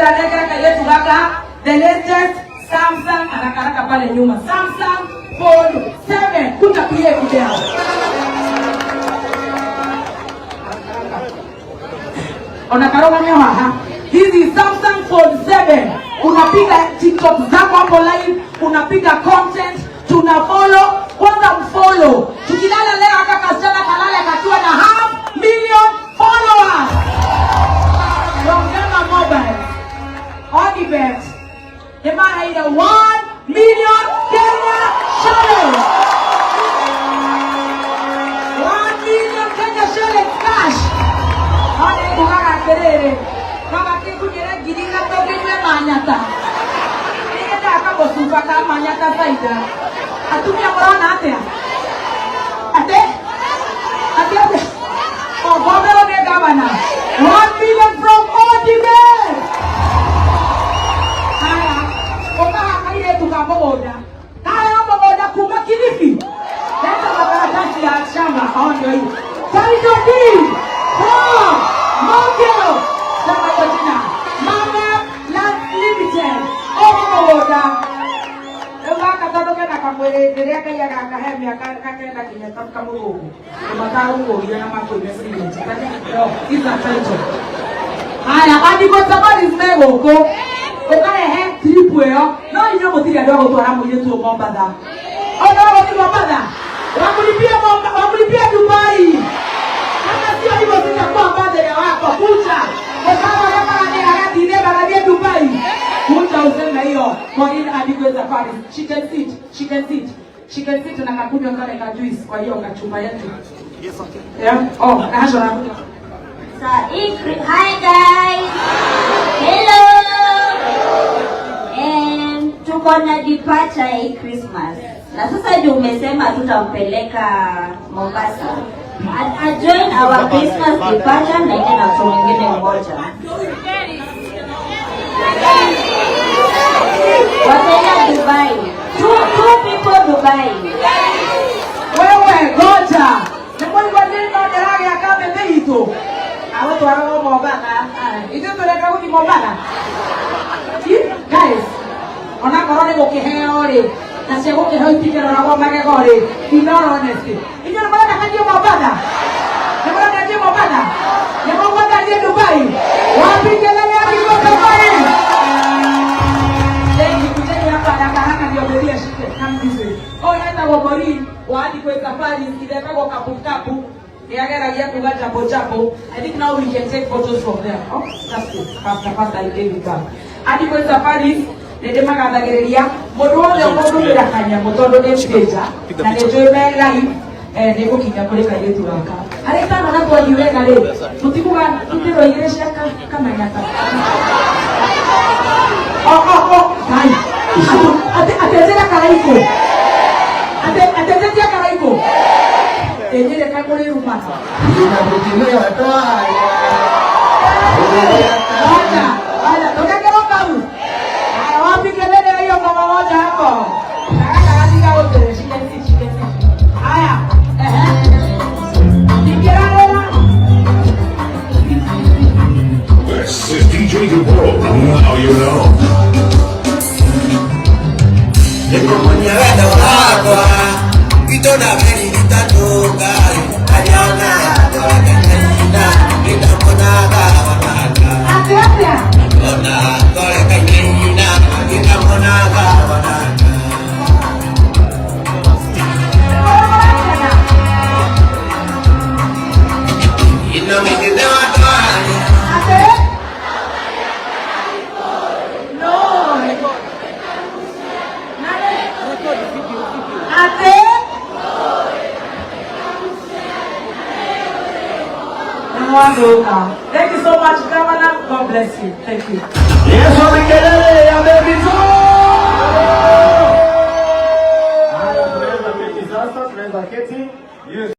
Wĩra nengera kairĩtu gaka the latest Samsung, haraka haraka pale nyuma, Samsung Fold 7, kuja kuye kuja. Ona karũgamio haha. This is Samsung Fold 7. Unapiga TikTok zako hapo live, unapiga content, tuna follow, kwanza mfollow. Tukilala leo aka kasichana kalale kakiwa na 500,000 followers. Rongema Mobile. Odibet. Nĩmaheire 1 million Kenya shillings. 1 million Kenya shillings cash. One ngugaga atĩrĩrĩ, no gakĩngunyĩre 3,000 ngĩnyue manyata. Nĩnyendaga kamũcuba ka manyata baida. Atumia mũrona atĩa? Atĩ? Atĩ atĩa? Ogomberwo nĩ gavana. 1 million from Odibet. Haya, ũkaha kairĩtu ka mũgũnda. Kaheo mũgũnda kuma Kilifi. Leta makaratasi ya shamba. Oh, ndio hii. Title deed from Mokelo. Sema hiyo jina. Mama Land Limited. Oho mũgũnda. Rĩu gaka tondũ kena kamwĩrĩ rĩrĩa Ngai agakahe mĩaka gakenda kinya kamũthũngũ. Makagũkũria na makũime signature. No, it's a title. Haya, andĩkwo safaris me gũkũ ũkarehe trip ĩyo, no inyuĩ mũtirĩ andũ a gũtwara mũirĩtu ũyũ Mombatha. Ona gũthiĩ Mombatha wakulipia wakulipia Dubai, kama sio hivyo sitakuwa mbadala wako. Kuja kwa sababu kama agatinde bagathiĩ Dubai, kuja useme hiyo Maureen Adigwe Safaris. She can sit, she can sit, she can sit na kakunywa kale ka juice kwa hiyo kachupa yetu. Yeah, oh, na hasho na Hi guys! Hello! Tuko na departure hii Christmas. Na sasa juu umesema tutampeleka Mombasa. A join our Christmas departure na ende na mtu mwingine mmoja. Wataenda Dubai. Two people Dubai. Wewe goja nĩ mũigua nĩ no ndĩragĩaka mĩtĩ itũ agũtwaragwo Mombatha, ithuĩ tũreka gũthiĩ Mombatha. Guys, onakorwo nĩ gũkĩheo rĩ, na cia gũkĩheo itikĩroragwo magego rĩ, in all honesty, inyuĩ nĩ mũrenda kathiĩ Mombatha? Nĩ mũrenda thiĩ Mombatha? Nĩ mũkwenda thiĩ Dubai? Wapi kelele ya Kiko Safari? Thank you. Kujeni hapa haraka haraka ndio abiria shike. Come this way. Oh, etagwo Maureen wa Adequate Safaris, ithekagwo kapu kapu. Nĩageragia kuga jambo jambo. I think now we can take photos from there. Oh, that's good. Faster, faster, I gave it back. Adequate Safaris, nĩ ndĩmagathagĩrĩria mũndũ wothe ũkũndũmĩra kanyamũ tondũ nĩ mteja na nĩ njũĩ me live, nĩ gũkinya kũrĩ kairĩtu gaka harĩa itano na twathiĩ wega rĩ, tũtikuga tũtĩrwo igĩrĩ cia kamanyata. Oh, oh, oh, Ngai. Ate atenjera karaiko. Ate atenjetia karaiko. Enyere kamuri rumata. Moja, moja, tukekero kau. Haya, wapi kelele hiyo mama moja hapo? Kaka katika wote, shika sit, shika sit. Haya. Ehe. Nikirarera. This is DJ Dupro. Now you know. Nĩngũmuonia wendo wakwa itũna meririta. Ariona ngoreka nĩndamuonaga wanaka. Ate atia. Ona ngoreka inaina nĩndamuonaga wanaka. Ino mĩgĩthĩ watwari. Ate? No. Nane? Ate? Nĩmwathũka. Thank you so much, Governor. God bless you. Thank you. Yesu kelele ya Baby Zoo. Haya, tunaweza keti sasa, tunaweza keti. Yes.